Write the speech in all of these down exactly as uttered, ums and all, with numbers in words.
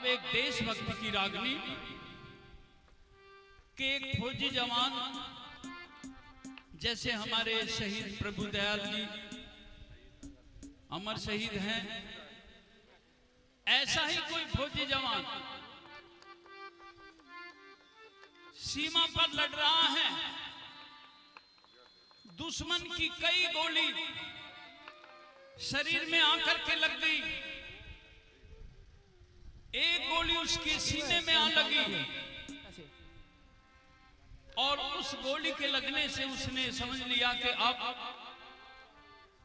एक देशभक्ति की रागनी कि एक फौजी जवान, जैसे हमारे शहीद प्रभुदयाल जी अमर शहीद हैं, ऐसा ही कोई फौजी जवान सीमा पर लड़ रहा है, दुश्मन की कई गोली शरीर में आकर के लग गई, एक गोली उसके सीने में आ लगी और उस गोली के लगने से उसने समझ लिया कि अब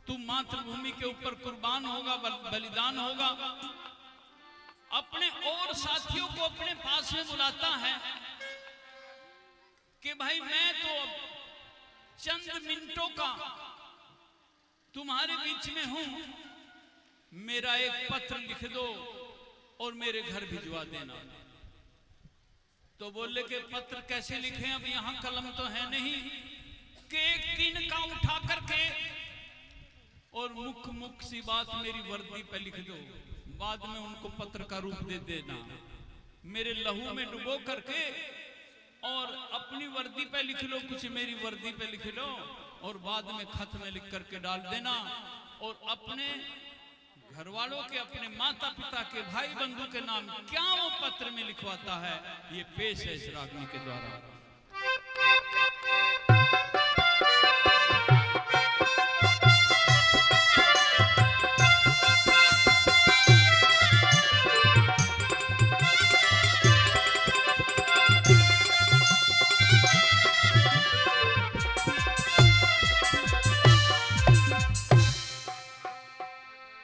तू मातृभूमि के ऊपर कुर्बान होगा, बल-, बलिदान होगा। अपने और साथियों को अपने पास में बुलाता है कि भाई, मैं तो अब चंद मिनटों का तुम्हारे बीच में हूं, मेरा एक पत्र लिख दो और मेरे घर भिजवा देना। तो बोले कि पत्र कैसे लिखें, अब यहां कलम तो है नहीं, कि एक टिन का उठा करके और मुख मुख सी बात मेरी वर्दी पे लिख दो, बाद में उनको पत्र का रूप दे देना। मेरे लहू में डुबो करके और अपनी वर्दी पे लिख लो, कुछ मेरी वर्दी पे लिख लो और बाद में खत में लिख करके डाल देना। और अपने घर वालों के, अपने माता पिता के, भाई बंधु के नाम क्या वो पत्र में लिखवाता है, ये पेश है इस रागनी के द्वारा।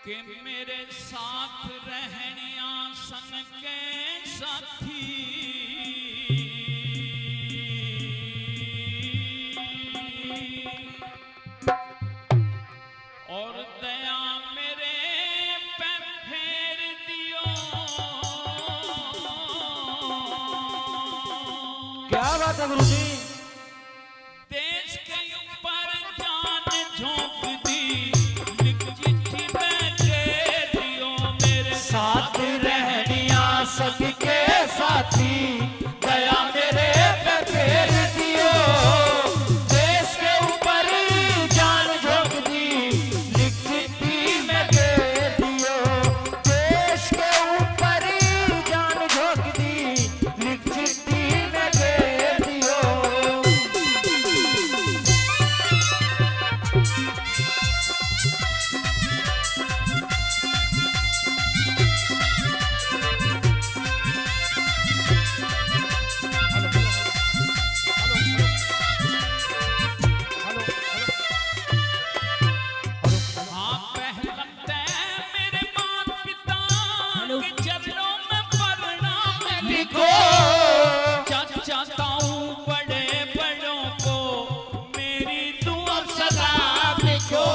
के मेरे साथ रहनिया संग के साथी, और दया मेरे पे फेर दियो। क्या बात है गुरु जी। देश के ऊपर जान झोंक दी, लिख चिट्ठी में दे दियो मेरे साथ रहनिया सदके साथी, दया मेरे पे फेर दियो। देश के ऊपर जान झोंक दी, लिख चिट्ठी में दे दियो। देश के ऊपर जान झोंक दी, लिख चिट्ठी में दे दियो। हाँ, पहला तै मेरे मात पिता हेलो। के चरणों में प्रणाम लिखो। चाचा ताऊ बड़े बड़ों को मेरी दुआ सलाम लिखो।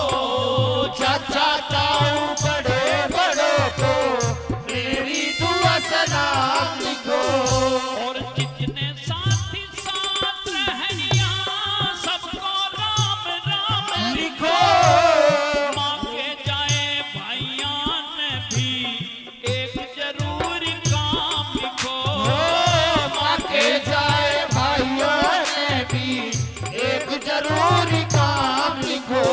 चाचा ताऊ बड़े बड़ों को मेरी दुआ सलाम लिखो। और जितने साथी साथ रहनिया, सबको राम राम लिखो। माँ के जाए भाइयां ने भी एक जरूरी काम लिखो। ओ, माँ के जाए भाइयों ने भी एक जरूरी काम लिखो।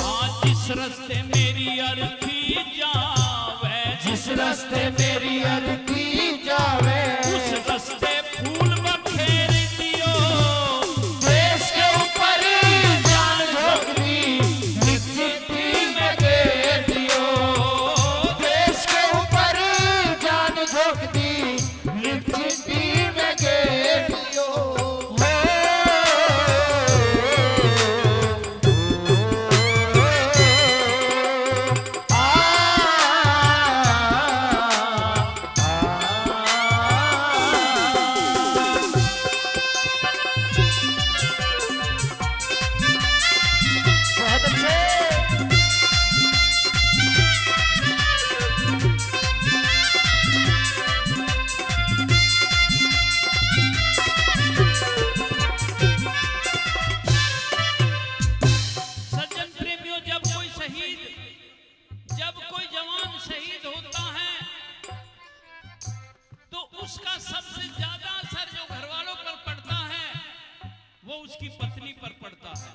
हाँ, जिस रास्ते मेरी अर्थी जावे, जिस रास्ते मेरी अर्थी जावे, उस उसका सबसे ज्यादा असर जो घर वालों पर पड़ता है, वो उसकी पत्नी पर पड़ता है,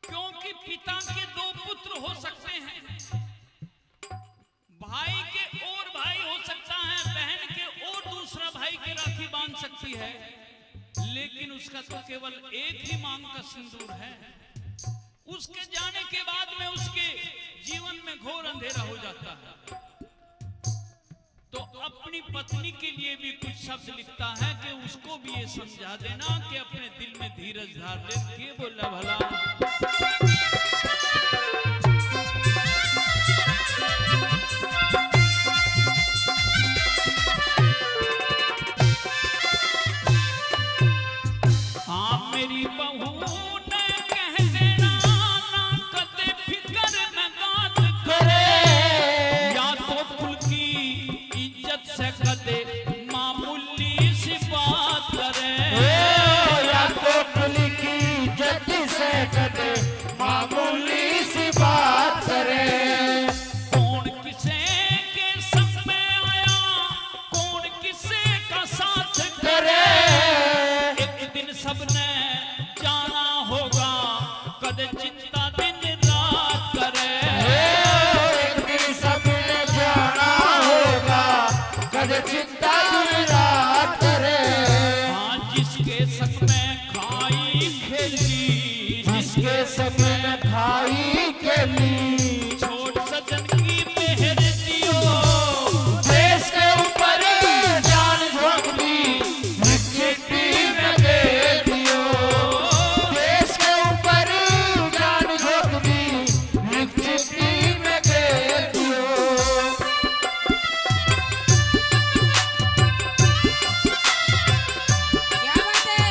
क्योंकि पिता के दो पुत्र हो सकते हैं, भाई के और भाई हो सकता है, बहन के और दूसरा भाई के राखी बांध सकती है, लेकिन उसका तो केवल एक ही मांग का सिंदूर है। उसके जाने के बाद में उसके जीवन में घोर अंधेरा हो जाता है। तो अपनी पत्नी के लिए भी कुछ शब्द लिखता है कि उसको भी ये समझा देना कि अपने दिल में धीरज धार ले। के बोला भला? हाँ, मेरी बहू ने कह देना, ना कदे फिकर न गात करे। या तो कुल की इज्जत से कदे मामूली सी बात करे। ओ, या तो कुल की इज्जत से कदे मामूली सी बात करे। कौन किसे के संग में आया, कौन किसे का साथ करे। एक दिन सबने जाना होगा, कदे चिंता दिन रात करे। एक दिन सबने जाना होगा, कदे चिंता दिन रात करे। हाँ, जिसके संग में खाई खेली, जिसके संग में खाई खेली, छोड़ सजन की मेहर दियो। देश के ऊपर जान झोंक दी, एक चिट्ठी में दे दियो। देश के ऊपर जान झोंक दी, एक चिट्ठी में दे दियो। क्या बात है?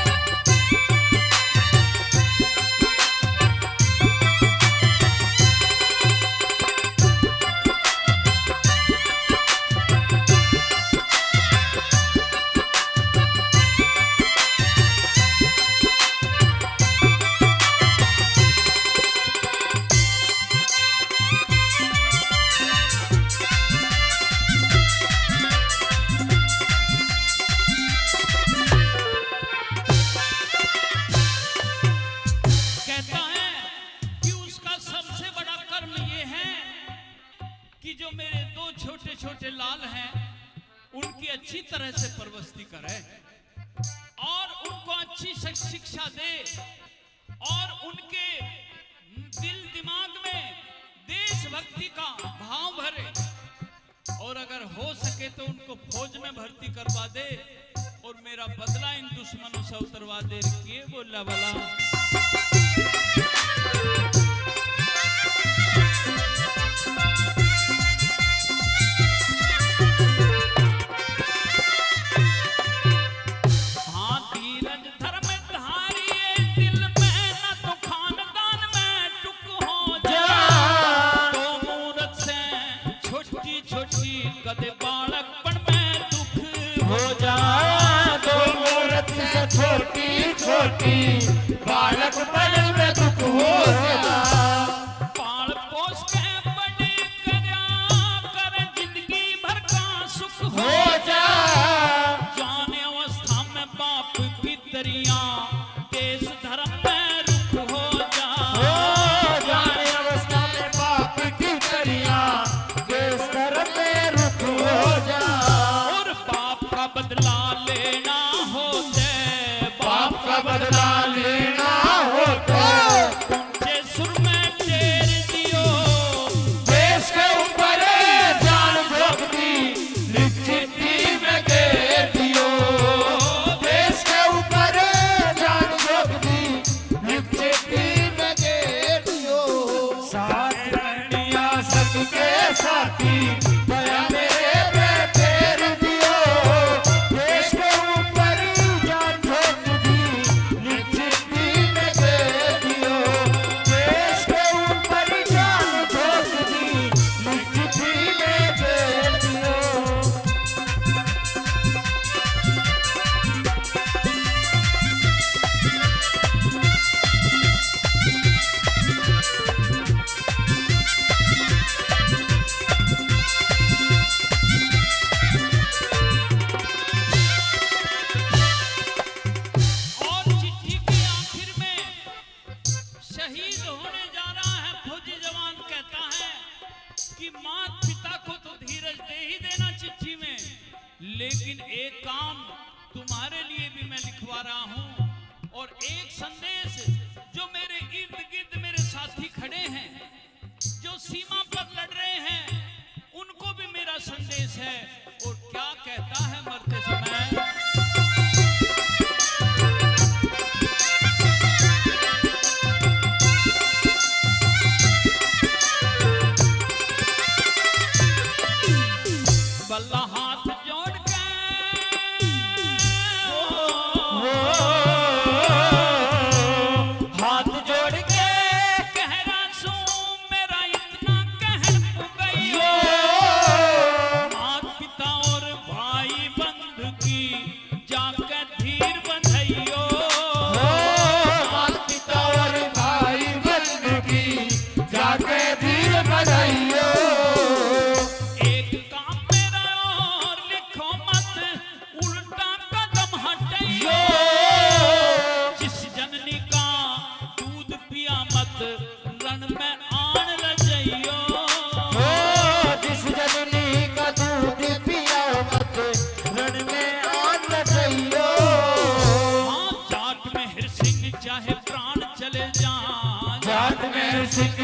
कहता है कि उसका सबसे बड़ा कर्म ये है कि जो मेरे दो छोटे छोटे लाल हैं, उनकी अच्छी तरह से परवस्ती करे और उनको अच्छी शि-, शिक्षा दे और उनके दिल दिमाग में देशभक्ति का भाव भरे और अगर हो सके तो उनको फौज में भर्ती करवा दे और मेरा बदला इन दुश्मनों से उतरवा दे। के बोला भला? हाँ, धीरज धर्म धारिये दिल में, ना तो खानदान में टुक हो जा। दो मूरत से छोटी छोटी, कदे बालकपन में दुख हो जा। दो मूरत से छोटी छोटी, बालकपन में दुख हो जा। पाल पोस के बड़े करया कर, जिंदगी भर का सुख हो जा। जाने अवस्था में बाप की तरियां, देश धर्म में रुख हो जा। ओ, जाने अवस्था में बाप की तरियां, देश धर्म में रुख हो जा। और बाप का बदला लेना हो ते, बाप का बदला लेना हो लेकिन एक काम तुम्हारे लिए भी मैं लिखवा रहा हूं, और एक संदेश जो मेरे इर्द गिर्द मेरे साथी खड़े हैं, जो सीमा पर लड़ रहे हैं, उनको भी मेरा संदेश है। और क्या कहता है मरते समय? बल्ला हाथ जोड़ के, हाथ जोड़ के कह रहा सूं, मेरा इतना कहन पुगयो। मात पिता और भाई बंधु की जाके धीर बंधइयो। मात पिता और भाई बंधु की जाके धीर बंधइयो। एक काम मेरा और लिखो मत, उल्टा कदम हटइयो। जिस जननी का दूध पिया मत, रण में आन लजइयो। ओ, जिस जननी का दूध पिया मत, रण में आन लजइयो। हाँ, जाट मेहर सिंह चाहे प्राण चले जान। जाट मेहर सिंह